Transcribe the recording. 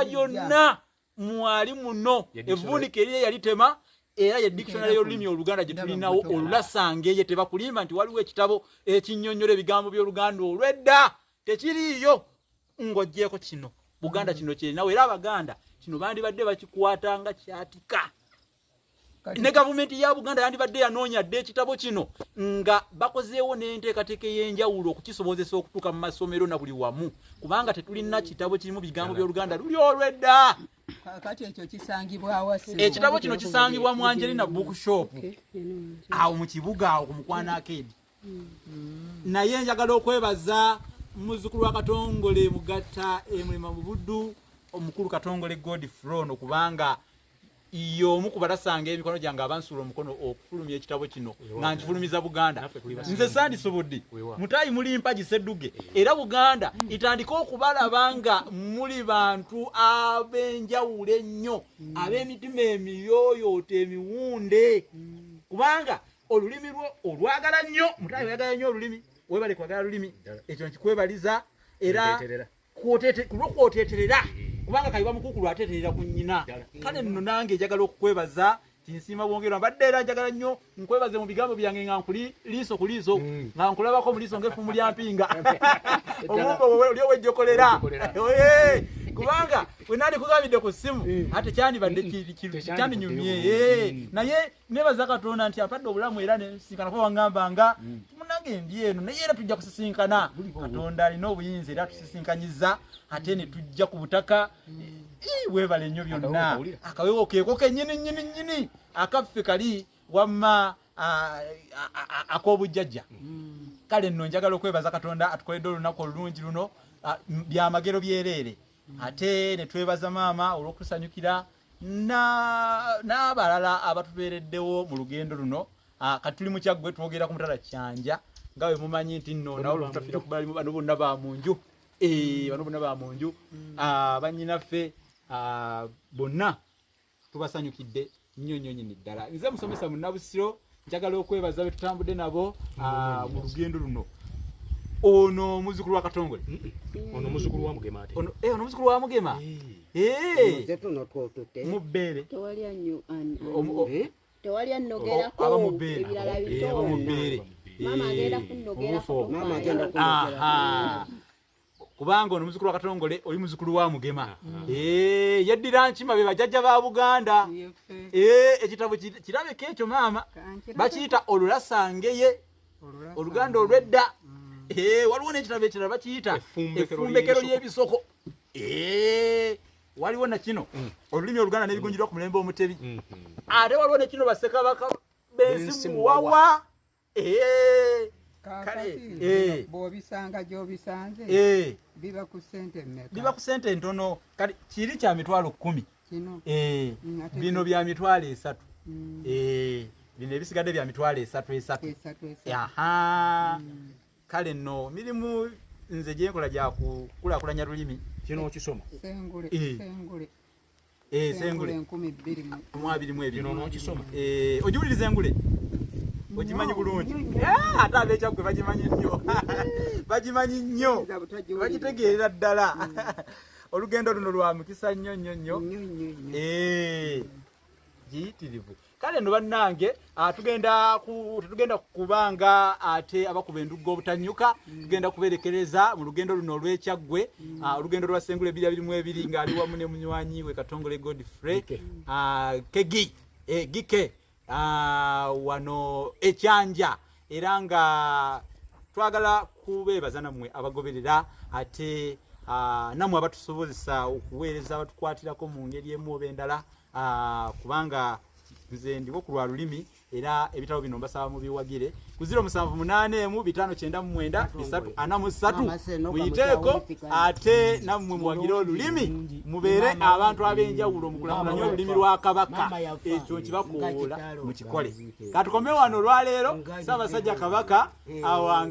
Yonna mwali muno evvuunike eri eyalitema, era ye dictionary y'olulimi Oluganda gye tulinawo, olulasangeye. Tebakulimba nti waliwo ekitabo ekinnyonnyola ebigambo by'Oluganda olw'edda, tekiriiyo ng'oggyeko kino. Buganda kino kyerinawo, era Abaganda kino bandibadde bakikwata nga kyatika. Ne gavumenti ya Buganda yandibadde yanoonya dda ekitabo kino nga bakozeewo n'enteekateeka ey'enjawulo okukisobozesa okutuuka mu masomero na buli wamu, kubanga tetulina kitabo kirimu bigambo by'Oluganda luli olw'edda. Kati ekyo kisangibwawa? Ekitabo kino kisangibwa mu Angelina Bookshop awo mu kibuga, awo ku Mukwano Arcade. Naye njagala okwebaza muzzukulu wa Katongole Mugatta Emulima mu Buddu, omukulu Katongole Godfrey ono, kubanga y'omu ku balasanga emikono gyange abansuula omukono okufulumya ekitabo kino nga nkifulumiza Buganda. Nze sandisobodde mutayi muli mpagi sedduge, era Buganda itandike okubalaba nga muli bantu ab'enjawulo ennyo, ab'emitima emiyooyooto emiwunde, kubanga olulimi lwo olwagala nnyo. Mutayi, oyagala nnyo olulimi, webale kwagala lulimi, ekyo nkikwebaliza. Era kulwokwoteeterera, kubanga kayiba mukukulu ateeterera ku nnyina. Kale nno nange njagala okukwebaza, tinsiima bwongerwa. Mbadde era njagala nnyo nkwebaze mu bigambo byange nga nkuli liiso ku liiso, nga nkulabako mu liiso ng'effumu lya mpinga, omumbo oli owejjokolera, kubanga we nali kugambidde ku ssimu ate kyandibadde kyandinyumye. Naye nebaza Katonda nti ampadde obulamu era nensisinkana, kuba wangamba nga munange ndi eno, naye era tujja kusisinkana. Katonda alina obuyinza era tusisinkanyiza ate ne tujja ku butaka. Weebale nnyo byonna. Akawewo keeko kennyini nnyini nnyini akaffe kali wamma ak'obujjajja. Kale nno njagala okwebaza Katonda atukoledde olunaku olulungi luno, byamagero byereere. Ate ne twebaza maama olw'okusanyukira n'abalala abatubeereddewo mu lugendo luno. Kati tuli mu Kyaggwe, twogera ku mutala Kyanja, nga bwe mumanyi nti nno nawe olutafiira ku balimu bano bonna ba mu nju. Bano bonna ba mu nju, bannyinaffe bonna tubasanyukidde nnyo nnyo nnyini ddala. Nze musomesa Munnabusiro, njagala okwebaza be tutambudde nabo mu lugendo luno. Ono muzzukulu wa Katongole. Ono muzzukulu wa Mugema ate. Ono, ono muzzukulu wa Mugema. Nze tuno twotutte. Mu bbeere. Tewali anyu tewali annogerako. Aba mu bbeere. Ebirala bito. Aba mu bbeere. Maama agenda kunnogerako. Maama agenda kunnogerako. Aha. Kubanga ono muzzukulu wa Katongole, oli muzzukulu wa Mugema. Yeddira Nkima, be bajjajja ba Buganda. Ekitabo kirabeko ekyo maama, bakiyita Olulasangeye, Oluganda olw'edda. Waliwo n'ekitabo ekirala bakiyita Effumbekero ly'Ebisoko. Waliwo na kino, Olulimi Oluganda n'Ebigunjirwa ku Mulembe Omutebi. Ate waliwo ne kino, Bassekabaka b'Ensi Muwawa. Kale bw'obisanga gy'obisanze, biba ku ssente mmeka? Biba ku ssente entono. Kati kiri kya 100,000. Bino bya 30,000. Bino ebisigadde bya 30,000 esatu. Aha, kale nno mirimu nze gyenkola gyakukulaakulanya lulimi. Kino okisoma? Sengule. Sengule. Sengule. 2022. Kino n'okisoma? Ogiwuliriza engule, ogimanyi bulungi. Ate ab'Ekyaggwe bagimanyi nnyo, bagimanyi nnyo, bagitegeerera ddala. Olugendo luno lwa mukisa nnyo nnyo nnyo, giyitirivu. Kale nno bannange, tugenda tetugenda kubanga ate abakuba endugga obutanyuka, tugenda kuberekereza mu lugendo luno olw'Ekyaggwe, olugendo lwa Sengule 2022, ng'ali wamu ne munywanyi we Katongole Godfrey Kegi, Gike, wano Ekyanja. Era nga twagala kubeebaza nammwe abagoberera, ate nammwe abatusobozesa okuweereza, abatukwatirako mu ngeri emu oba endala, kubanga nze ndiwo ku lwa lulimi. Era ebitabo bino mbasaba mubiwagire ku 0781 599 343, muyiteeko. Ate nammwe muwagire olulimi, mubeere abantu ab'enjawulo mukulakulanye olulimi lwa Kabaka. Ekyo nkibakoola mukikole. Katukome wano olwaleero. Ssaabasajja Kabaka awanga.